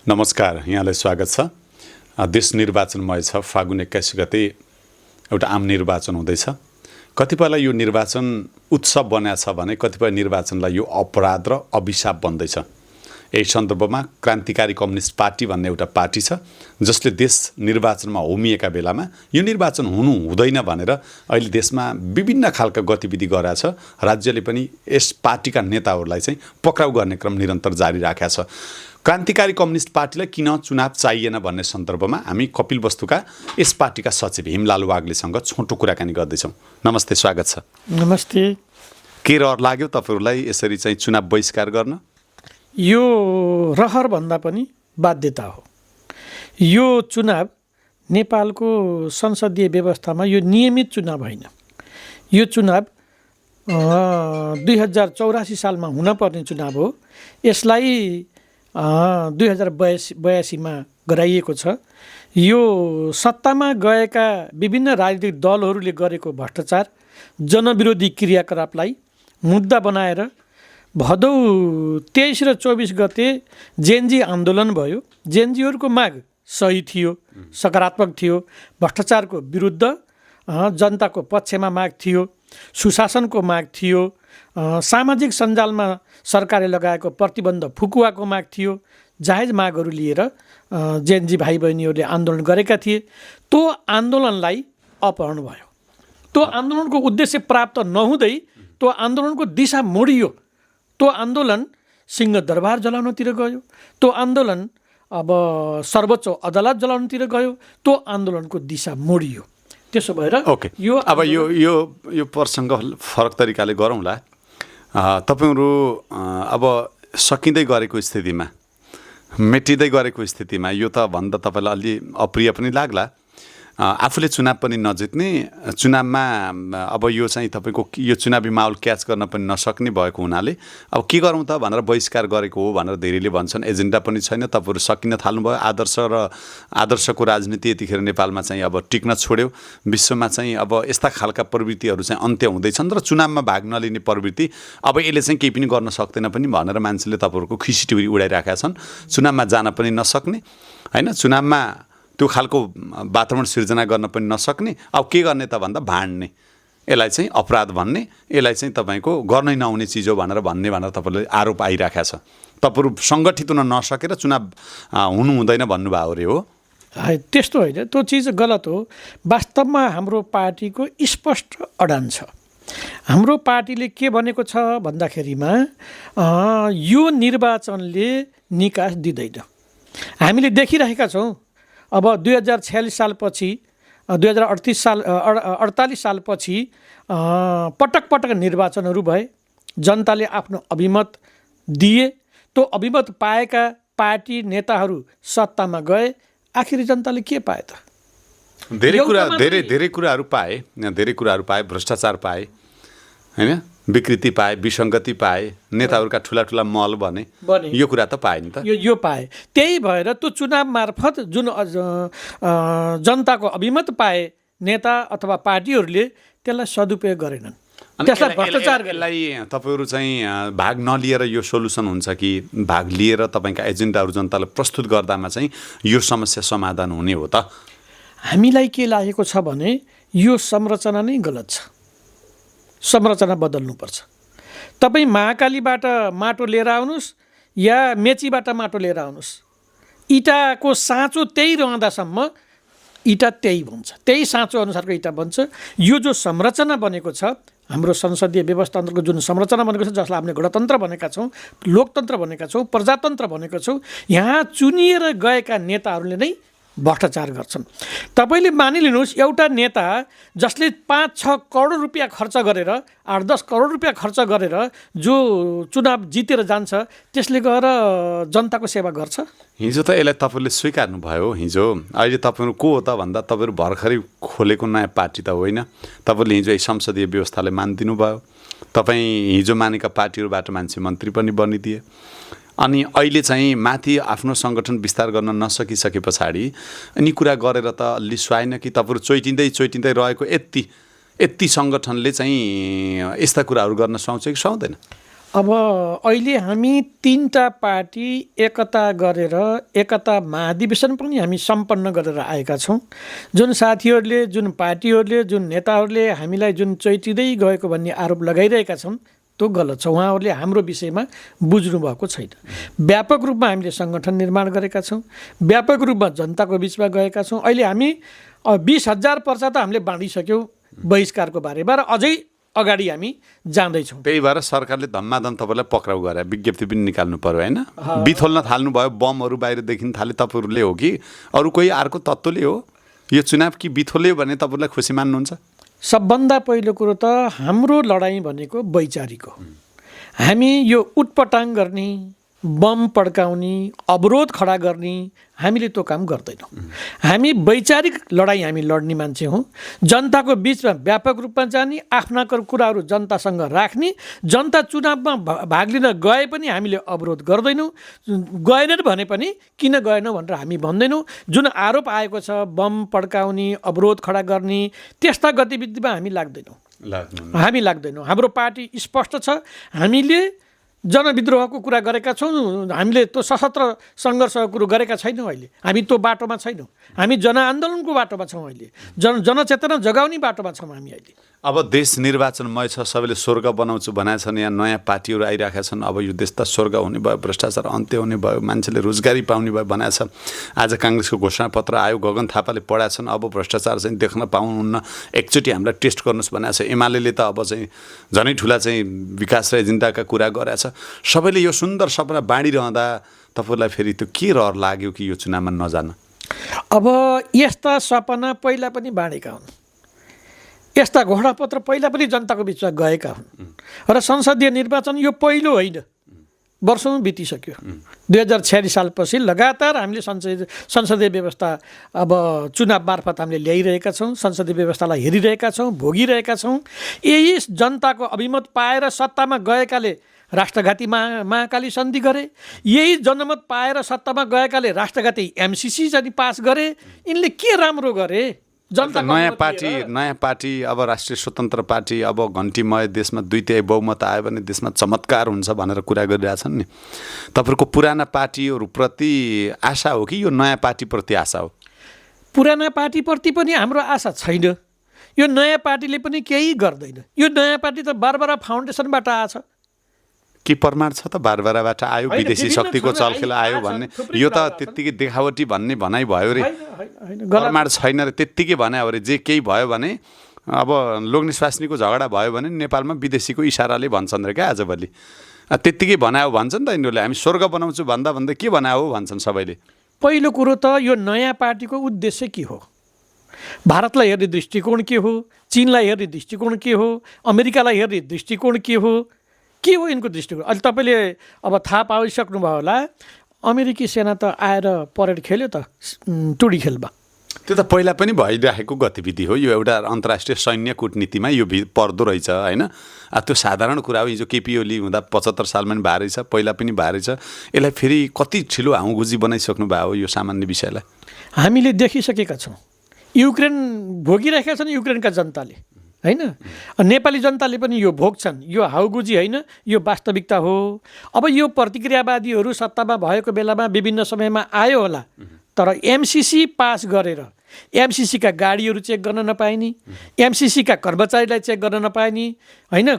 नमस्कार, यहाँलाई स्वागत छ। देश निर्वाचनमय छ। फागुन 21 गते एउटा आम निर्वाचन हुँदैछ। कतिपयलाई यो निर्वाचन उत्सव बनाएको छ भने कतिपय निर्वाचनलाई यो अपराध र अभिशाप बन्दैछ। यही सन्दर्भमा क्रान्तिकारी कम्युनिस्ट पार्टी भन्ने एउटा पार्टी छ जसले देश निर्वाचनमा होमिएका बेलामा यो निर्वाचन हुनु हुँदैन भनेर अहिले देशमा विभिन्न खालका गतिविधि गरेको छ। राज्यले पनि यस पार्टीका नेताहरूलाई चाहिँ पक्राउ गर्ने क्रम निरन्तर जारी राखेको छ। क्रान्तिकारी कम्युनिस्ट पार्टीलाई किन चुनाव चाहिएन भन्ने सन्दर्भमा हामी कपिलवस्तुका यस पार्टीका सचिव हिमलाल वाग्लेसँग छोटो कुराकानी गर्दैछौँ। नमस्ते, स्वागत छ। नमस्ते। के रहर लाग्यो तपाईहरूलाई यसरी चाहिँ चुनाव बहिष्कार गर्न? यो रहर भन्दा पनि बाध्यता हो। यो चुनाव नेपालको संसदीय व्यवस्थामा यो नियमित चुनाव होइन। यो चुनाव 2084 सालमा हुनपर्ने चुनाव हो। यसलाई 2082 मा गराइएको छ। यो सत्तामा गएका विभिन्न राजनीतिक दलहरूले गरेको भ्रष्टाचार, जनविरोधी क्रियाकलापलाई मुद्दा बनाएर भदौ 23 र 24 गते जेनजी आन्दोलन भयो। जेनजीहरूको माग सही थियो, सकारात्मक थियो। भ्रष्टाचारको विरुद्ध जनताको पक्षमा माग थियो, सुशासनको माग थियो, सामाजिक सञ्जालमा सरकारले लगाएको प्रतिबन्ध फुकुवाको माग थियो। जायज मागहरू लिएर जेनजी भाइ बहिनीहरूले आन्दोलन गरेका थिए। त्यो आन्दोलनलाई अपहरण भयो। त्यो आन्दोलनको उद्देश्य प्राप्त नहुँदै त्यो आन्दोलनको दिशा मोडियो। त्यो आन्दोलन सिंहदरबार जलाउनतिर गयो। त्यो आन्दोलन अब सर्वोच्च अदालत जलाउनतिर गयो। त्यो आन्दोलनको दिशा मोडियो। त्यसो भएर यो अब यो प्रसङ्ग फरक तरिकाले गरौँला। तपाईहरू अब सकिँदै गरेको स्थितिमा, मेटिँदै गरेको स्थितिमा यो त भन्दा तपाईँलाई अलि अप्रिय पनि लाग्ला। आफूले चुनाव पनि नजित्ने, चुनावमा अब यो चाहिँ तपाईँको यो चुनावी माहौल क्याच गर्न पनि नसक्ने भएको हुनाले अब के गरौँ त भनेर बहिष्कार गरेको हो भनेर धेरैले भन्छन्। एजेन्डा पनि छैन, तपाईँहरू सकिन थाल्नुभयो। आदर्शको राजनीति यतिखेर नेपालमा चाहिँ अब टिक्न छोड्यो। विश्वमा चाहिँ अब यस्ता खालका प्रवृत्तिहरू चाहिँ अन्त्य हुँदैछन् र चुनावमा भाग नलिने प्रवृत्ति अब यसले चाहिँ केही पनि गर्न सक्दैन पनि भनेर मान्छेले तपाईँहरूको खिसिटिउरी उडाइराखेका छन्। चुनावमा जान पनि नसक्ने, होइन, चुनावमा त्यो खालको वातावरण सिर्जना गर्न पनि नसक्ने। अब के गर्ने त भन्दा भाँड्ने, यसलाई चाहिँ अपराध भन्ने, यसलाई चाहिँ तपाईँको गर्नै नहुने चिज हो भनेर तपाईँले आरोप आइराखेको छ। तपाईँहरू सङ्गठित हुन नसकेर चुनाव हुनु हुँदैन भन्नुभयो अरे हो? त्यस्तो होइन, त्यो चिज गलत हो। वास्तवमा हाम्रो पार्टीको स्पष्ट अडान छ। हाम्रो पार्टीले के भनेको छ भन्दाखेरिमा यो निर्वाचनले निकास दिँदैन। हामीले देखिरहेका छौँ। अब 2046 सालपछि 2048 सालपछि पटक पटक निर्वाचनहरू भए। जनताले आफ्नो अभिमत दिए। त्यो अभिमत पाएका पार्टी नेताहरू सत्तामा गए। आखिरी जनताले के पाए त? धेरै कुराहरू पाए। भ्रष्टाचार पाए, होइन, विकृति पाए, विसङ्गति पाए, नेताहरूका ठुला मल बने। यो कुरा त पाए नि त। यो पाए। त्यही भएर त्यो चुनाव मार्फत जुन जनताको अभिमत पाए नेता अथवा पार्टीहरूले त्यसलाई सदुपयोग गरेनन्। त्यसलाई भ्रष्टाचार यसलाई तपाईँहरू चाहिँ भाग नलिएर यो सोलुसन हुन्छ कि भाग लिएर तपाईँका एजेन्डाहरू जनतालाई प्रस्तुत गर्दामा चाहिँ यो समस्या समाधान हुने हो त? हामीलाई के लागेको छ भने यो संरचना नै गलत छ। संरचना बदल्नुपर्छ। तपाईँ महाकालीबाट माटो लिएर आउनुहोस् या मेचीबाट माटो लिएर आउनुहोस्, इँटाको साँचो त्यही रहँदासम्म इँटा त्यही बन्छ, त्यही साँचो अनुसारको इँटा बन्छ। यो जो संरचना बनेको छ, हाम्रो संसदीय व्यवस्थाको जुन संरचना बनेको छ, जसलाई हामीले गणतन्त्र भनेका छौँ, लोकतन्त्र भनेका छौँ, प्रजातन्त्र भनेका छौँ, यहाँ चुनिएर गएका नेताहरूले नै भ्रष्टाचार गर्छन्। तपाईँले मानिलिनुहोस्, एउटा नेता जसले 5-6 करोड रुपियाँ खर्च गरेर, 8-10 करोड रुपियाँ खर्च गरेर जो चुनाव जितेर जान्छ, त्यसले गएर जनताको सेवा गर्छ? हिजो त यसलाई तपाईँले स्वीकार्नुभयो। हिजो अहिले तपाईँहरू को हो त भन्दा तपाईँहरू भर्खरै खोलेको नयाँ पार्टी त होइन। तपाईँले हिजो संसदीय व्यवस्थालाई मानिदिनु भयो। तपाईँ हिजो मानेका पार्टीहरूबाट मान्छे मन्त्री पनि बनिदिए। अनि अहिले चाहिँ माथि आफ्नो सङ्गठन विस्तार गर्न नसकिसके पछाडि अनि कुरा गरेर त अलि सुहाएन कि तपाईँहरू चोइटिँदै रहेको यति सङ्गठनले चाहिँ यस्ता कुराहरू गर्न सुहाउँछ कि सुहाउँदैन? अब अहिले हामी 3टा पार्टी एकता गरेर एकता महाधिवेशन पनि हामी सम्पन्न गरेर आएका छौँ। जुन साथीहरूले, जुन पार्टीहरूले, जुन नेताहरूले हामीलाई जुन चैटिँदै गएको भन्ने आरोप लगाइरहेका छन् त्यो गलत छ। उहाँहरूले हाम्रो विषयमा बुझ्नु भएको छैन। व्यापक रूपमा हामीले सङ्गठन निर्माण गरेका छौँ, व्यापक रूपमा जनताको बिचमा गएका छौँ। अहिले हामी 20,000 पर्चा त हामीले बाँडिसक्यौँ बहिष्कारको बारेमा र अझै अगाडि हामी जाँदैछौँ। त्यही भएर सरकारले धम्माधम तपाईँलाई पक्राउ गरे, विज्ञप्ति पनि निकाल्नु पर्यो होइन? बिथोल्न थाल्नुभयो, बमहरू बाहिर देखिन थाले, तपाईँहरूले हो कि अरू कोही अर्को तत्त्वले हो? यो चुनाव कि बिथोल्यो भने तपाईँलाई खुसी मान्नुहुन्छ? सबभन्दा पहिलो कुरो त हाम्रो लडाइँ भनेको वैचारिक हो। हामी यो उटपटाङ गर्ने, बम पड्काउने, अवरोध खडा गर्ने हामीले त्यो काम गर्दैनौँ। हामी वैचारिक लडाइँ हामी लड्ने मान्छे हौँ। जनताको बिचमा व्यापक रूपमा जाने, आफ्ना कुराहरू जनतासँग राख्ने, जनता चुनावमा भाग लिन गए पनि हामीले अवरोध गर्दैनौँ। गएन भने पनि किन गएनौँ भनेर हामी भन्दैनौँ। जुन आरोप आएको छ बम पड्काउने, अवरोध खडा गर्ने, त्यस्ता गतिविधिमा हामी लाग्दैनौँ। हाम्रो पार्टी स्पष्ट छ। हामीले जनविद्रोहको कुरा गरेका छौँ, हामीले त्यो सशस्त्र सङ्घर्षको कुरो गरेका छैनौँ। अहिले हामी त्यो बाटोमा छैनौँ। हामी जनआन्दोलनको बाटोमा छौँ। अहिले जनचेतना जगाउने बाटोमा छौँ हामी अहिले। अब देश निर्वाचनमय छ, सबैले स्वर्ग बनाउँछु भनेका छन्। यहाँ नयाँ पार्टीहरू आइरहेका छन्। अब यो देश त स्वर्ग हुने भयो, भ्रष्टाचार अन्त्य हुने भयो, मान्छेले रोजगारी पाउने भयो भनेको छ। आज काङ्ग्रेसको घोषणापत्र आयो, गगन थापाले पढाएका छन्। अब भ्रष्टाचार चाहिँ देख्न पाउनुहुन्न, एकचोटि हामीलाई टेस्ट गर्नुहोस् भनेको छ। एमाले त अब चाहिँ झनै ठुला चाहिँ विकास र एजेन्डाका कुरा गरेका छ। सबैले यो सुन्दर सपना बाँडिरहँदा तपाईँलाई फेरि त्यो के रहर लाग्यो कि यो चुनावमा नजान? अब यस्ता सपना पहिला पनि बाँडेका हुन्, यस्ता घोषणापत्र पहिला पनि जनताको बिचमा गएका हुन् र संसदीय निर्वाचन यो पहिलो होइन, वर्षौँ बितिसक्यो। 2046 सालपछि लगातार हामीले संसदीय व्यवस्था अब चुनाव मार्फत हामीले ल्याइरहेका छौँ। संसदीय व्यवस्थालाई हेरिरहेका छौँ, भोगिरहेका छौँ। यही जनताको अभिमत पाएर सत्तामा गएकाले राष्ट्रघाती महाकाली सन्धि गरे, यही जनमत पाएर सत्तामा गएकाले राष्ट्रघाती MCC चाहिँ पास गरे। यिनले के राम्रो गरे? नयाँ पार्टी अब राष्ट्रिय स्वतन्त्र पार्टी, अब घन्टीमय देशमा 2/3 बहुमत आयो भने देशमा चमत्कार हुन्छ भनेर कुरा गरिरहेछन् नि। तपाईँहरूको पुराना पार्टीहरूप्रति आशा हो कि यो नयाँ पार्टीप्रति आशा हो? पुराना पार्टीप्रति पनि हाम्रो आशा छैन। यो नयाँ पार्टीले पनि केही गर्दैन। यो नयाँ पार्टी त बारबारा फाउन्डेसनबाट आएछ। के प्रमाण छ त बारबाराबाट आयो, विदेशी शक्तिको चलखेल आयो भन्ने? यो त त्यत्तिकै देखावटी भन्ने भनाइ भयो रे, प्रमाण छैन रे, त्यत्तिकै भने अरे जे केही भयो भने अब लोग्ने स्वास्नीको झगडा भयो भने नेपालमा विदेशीको इसाराले भन्छन् रे क्या आजभोलि। त्यत्तिकै बनायो भन्छन् त यिनीहरूले। हामी स्वर्ग बनाउँछु भन्दा के बनायो भन्छन् सबैले। पहिलो कुरो त यो नयाँ पार्टीको उद्देश्य के हो? भारतलाई हेर्ने दृष्टिकोण के हो? चीनलाई हेर्ने दृष्टिकोण के हो? अमेरिकालाई हेर्ने दृष्टिकोण के हो यिनको दृष्टिकोण? अहिले तपाईँले अब थाहा पाइसक्नुभयो होला, अमेरिकी सेना त आएर परेड खेल्यो त टुडी खेलमा। त्यो त पहिला पनि भइरहेको गतिविधि हो। यो एउटा अन्तर्राष्ट्रिय सैन्य कूटनीतिमा यो पर्दो रहेछ होइन? त्यो साधारण कुरा हो। हिजो केपी ओली हुँदा 75 सालमा पनि भए रहेछ, पहिला पनि भए रहेछ। यसलाई फेरि कति ठुलो हाउगुजी बनाइसक्नु भयो हो यो सामान्य विषयलाई? हामीले देखिसकेका छौँ। युक्रेन भोगिरहेका छन् युक्रेनका जनताले होइन? नेपाली जनताले पनि यो भोग्छन्। यो हाउगुजी होइन, यो वास्तविकता हो। अब यो प्रतिक्रियावादीहरू सत्तामा भएको बेलामा विभिन्न समयमा आयो होला, तर MCC पास गरेर MCC का गाडीहरू चेक गर्न नपाइने, MCC का कर्मचारीलाई चेक गर्न नपाइने होइन?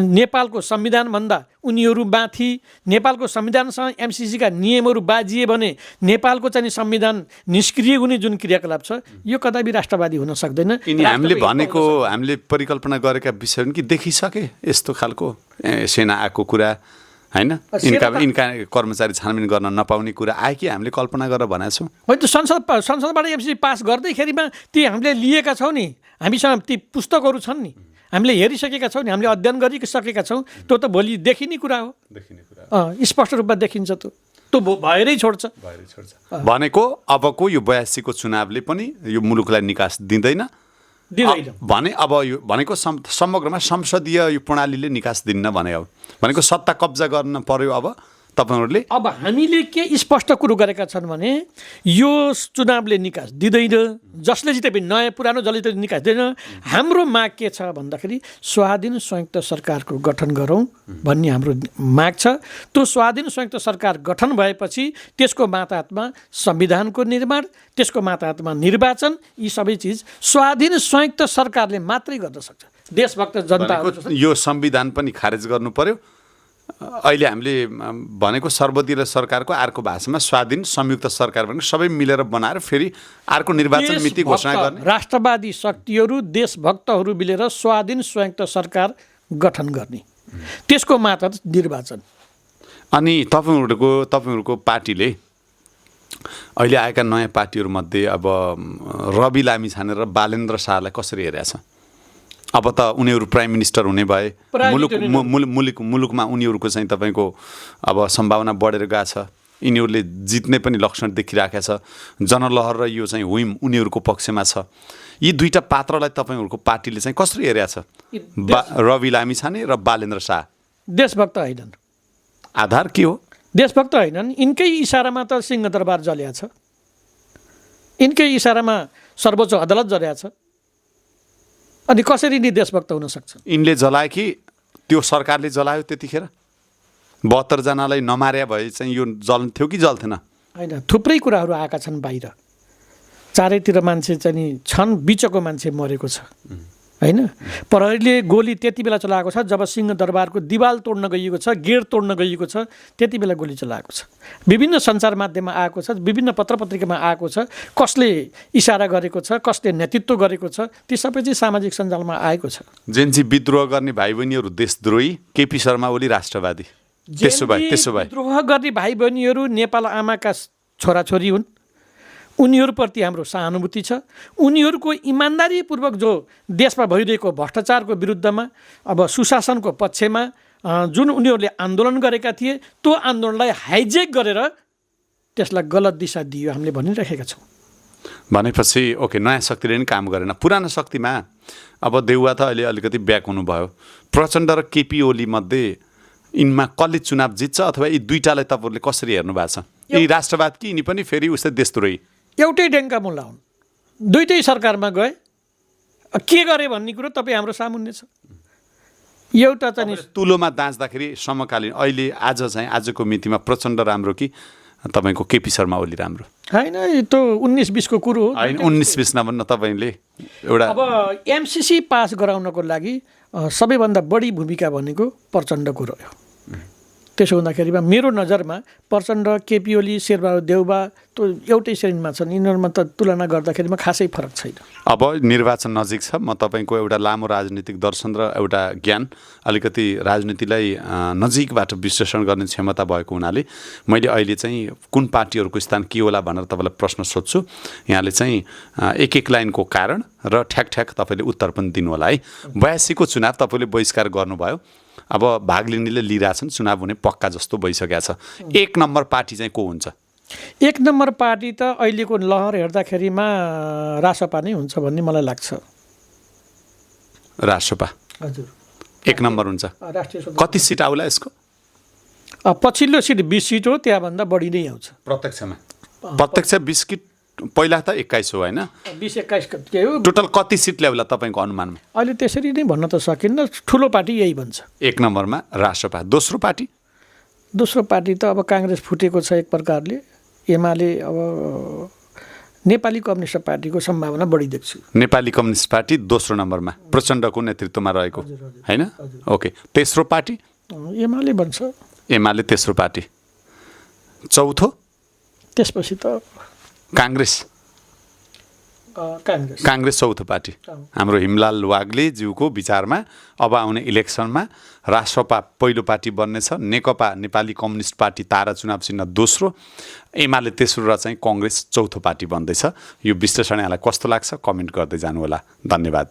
नेपालको संविधानभन्दा उनीहरू माथि, नेपालको संविधानसँग MCC का नियमहरू बाजिए भने नेपालको चाहिँ संविधान निष्क्रिय हुने जुन क्रियाकलाप छ, यो कदापि राष्ट्रवादी हुन सक्दैन। हामीले परिकल्पना गरेका विषयहरू कि देखिसके यस्तो खालको सेना आएको कुरा होइन? इनका कर्मचारी छानबिन गर्न नपाउने कुरा आयो कि हामीले कल्पना गरेर भनेका छौँ? होइन, संसदबाट MCC पास गर्दैखेरिमा ती हामीले लिएका छौँ नि, हामीसँग ती पुस्तकहरू छन् नि, हामीले हेरिसकेका छौँ नि, हामीले अध्ययन गरिसकेका छौँ। त्यो त भोलि देखिने कुरा हो, स्पष्ट रूपमा देखिन्छ। त्यो भएरै छोड्छ भनेको। अबको यो 82 को चुनावले पनि यो मुलुकलाई निकास दिँदैन भने अब यो भनेको समग्रमा संसदीय यो प्रणालीले निकास दिन्न भने हो भनेको। सत्ता कब्जा गर्न पर्यो अब तपाईँहरूले? अब हामीले के स्पष्ट कुरो गरेका छन् भने यो चुनावले निकास दिँदैन, जसले जिते पनि नयाँ पुरानो जसले जिते निकास दिँदैन। हाम्रो माग के छ भन्दाखेरि स्वाधीन संयुक्त सरकारको गठन गरौँ भन्ने हाम्रो माग छ। त्यो स्वाधीन संयुक्त सरकार गठन भएपछि त्यसको मातहतमा संविधानको निर्माण, त्यसको मातहतमा निर्वाचन, यी सबै चिज स्वाधीन संयुक्त सरकारले मात्रै गर्न सक्छ। देशभक्त जनता यो संविधान पनि खारेज गर्नु पर्यो। अहिले हामीले भनेको सर्वोदय सरकारको अर्को भाषामा स्वाधीन संयुक्त सरकार भनेको सबै मिलेर बनाएर फेरि अर्को निर्वाचन मिति घोषणा गर्ने। राष्ट्रवादी शक्तिहरू देशभक्तहरू मिलेर स्वाधीन संयुक्त सरकार गठन गर्ने, त्यसको मातहत निर्वाचन। अनि तपाईँहरूको पार्टीले अहिले आएका नयाँ पार्टीहरूमध्ये अब रवि लामिछाने र बालेन्द्र शाहलाई कसरी हेरेको छ? अब त उनीहरू प्राइम मिनिस्टर हुने भए, मुलुकमा उनीहरूको चाहिँ तपाईँको अब सम्भावना बढेर गएको छ। यिनीहरूले जित्ने पनि लक्षण देखिरहेको छ। जनलहर र यो चाहिँ हुइम उनीहरूको पक्षमा छ। यी दुईटा पात्रलाई तपाईँहरूको पार्टीले चाहिँ कसरी हेरेको छ? रवि लामिछाने र बालेन्द्र शाह देशभक्त होइनन्। आधार के हो? देशभक्त होइनन्। यिनकै इसारामा त सिंहदरबार जलेको छ, यिनकै इसारामा सर्वोच्च अदालत जलेको छ। अनि कसरी नि देशभक्त हुन सक्छ? यिनले जलायो कि त्यो सरकारले जलायो? त्यतिखेर 72 जनालाई नमार्या भए चाहिँ यो जल्थ्यो कि जल्थेन? होइन, थुप्रै कुराहरू आएका छन् बाहिर। चारैतिर मान्छे चाहिँ छन्, बिचको मान्छे मरेको छ होइन। प्रहरीले गोली त्यति बेला चलाएको छ जब सिंहदरबारको दिवाल तोड्न गइएको छ, गेट तोड्न गइएको छ, त्यति बेला गोली चलाएको छ। विभिन्न सञ्चार माध्यममा आएको छ, विभिन्न पत्रपत्रिकामा आएको छ, कसले इसारा गरेको छ, कसले नेतृत्व गरेको छ, ती सबै चाहिँ सामाजिक सञ्जालमा आएको छ। जेनजी विद्रोह गर्ने भाइ बहिनीहरू देशद्रोही, केपी शर्मा ओली राष्ट्रवादी। त्यसो भए विद्रोह गर्ने भाइ बहिनीहरू नेपाल आमाका छोराछोरी हुन्। उनीहरूप्रति हाम्रो सहानुभूति छ। उनीहरूको इमान्दारीपूर्वक जो देशमा भइरहेको भ्रष्टाचारको विरुद्धमा, अब सुशासनको पक्षमा जुन उनीहरूले आन्दोलन गरेका थिए, त्यो आन्दोलनलाई हाइजेक गरेर त्यसलाई गलत दिशा दियो हामीले भनिराखेका छौँ। भनेपछि ओके, नयाँ शक्तिले पनि काम गरेन। पुरानो शक्तिमा अब देउवा त अहिले अलिकति ब्याक हुनुभयो। प्रचण्ड र केपी ओली मध्ये यिनमा कसले चुनाव जित्छ अथवा यी दुईटालाई तपाईँहरूले कसरी हेर्नु भएको छ? यी राष्ट्रवाद कि यिनी पनि फेरि उस्तै देशद्रोही? एउटै ढेङ्का मुला हुन्, दुईटै सरकारमा गए। के गरे भन्ने कुरो तपाईँ हाम्रो सामुन्ने छ। एउटा चाहिँ तुलोमा दाँच्दाखेरि समकालीन अहिले आजको मितिमा प्रचण्ड राम्रो कि तपाईँको केपी शर्मा ओली राम्रो? होइन, त्यो 19-20 को कुरो हो। होइन, 19-20 नभन्न तपाईँले एउटा अब एमसिसी पास गराउनको लागि सबैभन्दा बढी भूमिका भनेको प्रचण्डको रह्यो। त्यसो हुँदाखेरिमा मेरो नजरमा प्रचण्ड, केपी ओली, शेरबहादुर देउवा त्यो एउटै श्रेणीमा छन्। यिनीहरूमा त तुलना गर्दाखेरिमा खासै फरक छैन। अब निर्वाचन नजिक छ। म तपाईँको एउटा लामो राजनीतिक दर्शन र एउटा ज्ञान, अलिकति राजनीतिलाई नजिकबाट विश्लेषण गर्ने क्षमता भएको हुनाले मैले अहिले चाहिँ कुन पार्टीहरूको स्थान के होला भनेर तपाईँलाई प्रश्न सोध्छु। यहाँले चाहिँ एक एक लाइनको कारण र ठ्याक तपाईँले उत्तर पनि दिनु होला है। 82 को चुनाव तपाईँले बहिष्कार गर्नुभयो। अब भाग लिनेले लिइरहेछन्, चुनाव हुने पक्का जस्तो भइसकेको छ। एक नम्बर पार्टी चाहिँ को हुन्छ? एक नम्बर पार्टी त अहिलेको लहर हेर्दाखेरिमा रासपा नै हुन्छ भन्ने मलाई लाग्छ। रासपा हजुर एक नम्बर हुन्छ। कति सिट आउला यसको? पछिल्लो सिट 20 सिट हो, त्यहाँभन्दा बढी नै आउँछ प्रत्यक्षमा। प्रत्यक्ष 20 कि पहिला त 21 हो होइन? 20-21 के हो? टोटल कति सिट ल्याउला तपाईँको अनुमानमा? अहिले त्यसरी नै भन्न त सकिन्न। ठुलो पार्टी यही भन्छ। एक नम्बरमा रासपा। दोस्रो पार्टी त अब काङ्ग्रेस फुटेको छ एक प्रकारले। एमाले, अब नेपाली कम्युनिस्ट पार्टीको सम्भावना बढी देख्छु। नेपाली कम्युनिस्ट पार्टी दोस्रो नम्बरमा प्रचण्डको नेतृत्वमा रहेको होइन? ओके, तेस्रो पार्टी एमाले भन्छ। एमाले तेस्रो पार्टी। चौथो त्यसपछि त काङ्ग्रेस चौथो पार्टी। हाम्रो हिमलाल वाग्ले ज्यूको विचारमा अब आउने इलेक्सनमा रासपा पहिलो पार्टी बन्नेछ, नेकपा नेपाली कम्युनिस्ट पार्टी तारा चुनाव चिन्ह दोस्रो, एमाले तेस्रो र चाहिँ कङ्ग्रेस चौथो पार्टी बन्दैछ। यो विश्लेषण यहाँलाई कस्तो लाग्छ कमेन्ट गर्दै जानुहोला। धन्यवाद।